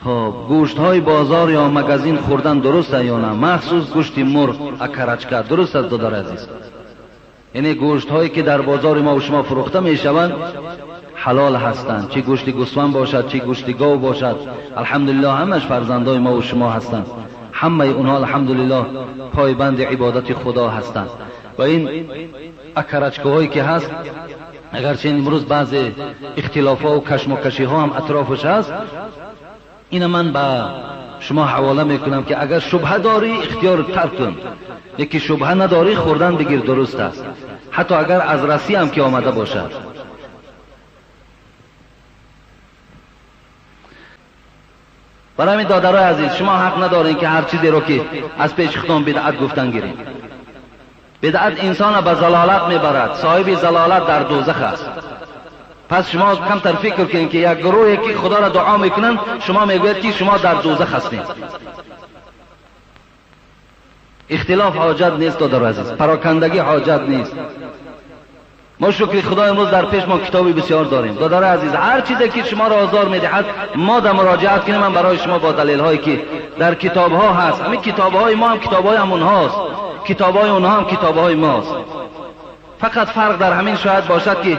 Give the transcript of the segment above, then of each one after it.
خب گوشت های بازار یا مگزین خوردن درست یا نه؟ مخصوص گوشت مرغ اکرچکه درست است دادر عزیز. یعنی گوشت هایی که در بازار ما و شما فروخته می شوند حلال هستند، چی گوشت گوسفند باشد چی گوشت گاو باشد، الحمدلله همش فرزندای ما و شما هستند، همه اونها الحمدلله پایبند عبادت خدا هستند. و این اکرچکه هایی که هست، اگرچه امروز بعض اختلاف ها و کشمکشی ها هم اطرافش هست، این من به شما حواله میکنم که اگر شبهه داری اختیار ترک کن، یکی شبهه نداری خوردن بگیر درست است، حتی اگر از رسی هم که آمده باشد. برای همین دادرای عزیز، شما حق ندارین که هر چیزی رو که از پیش خودتون بدعت گفتن گیرین. بدعت انسان به ضلالت میبرد، صاحب ضلالت در دوزخ است. پس شما کمتر فکر کنید که یک گروهی که خدا را دعا میکنن، شما میگوید که شما در دوزخ هستید. اختلاف حاجت نیست دادر عزیز، پراکندگی حاجت نیست. ما شکر خدا امروز در پیش ما کتابی بسیار داریم. دادر عزیز، هر چیزی که شما را آزار میدهد ما در مراجعت کنیم، من برای شما با دلیل هایی که در کتاب ها هست. همین کتاب های ما هم کتاب های همونهاست، کتاب های اونها هم کتاب های ماست. فقط فرق در همین شاید باشد که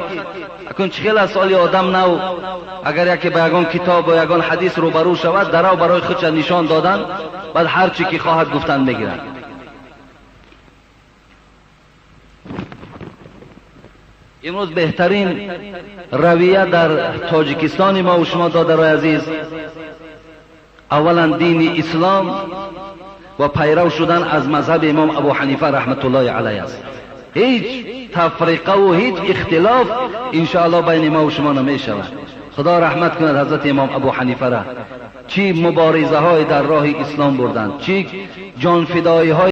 اکنون چخیل از سالی آدم نو اگر یکی به یگان کتاب و یگان حدیث روبرو شود، درو برای خودش نشان دادن، بعد هر چی که خواهد گفتن میگیرند. امروز بهترین رویه در تاجیکستان ما و شما دادرای عزیز، اولا دین اسلام و پیرو شدن از مذهب امام ابو حنیفه رحمت الله علیه است. هیچ تفریقه و هیچ اختلاف انشاءالله بین ما و شما نمی شود. خدا رحمت کند حضرت امام ابو حنیفه را، چی مبارزه های در راه اسلام بردند، چی جانفدایی های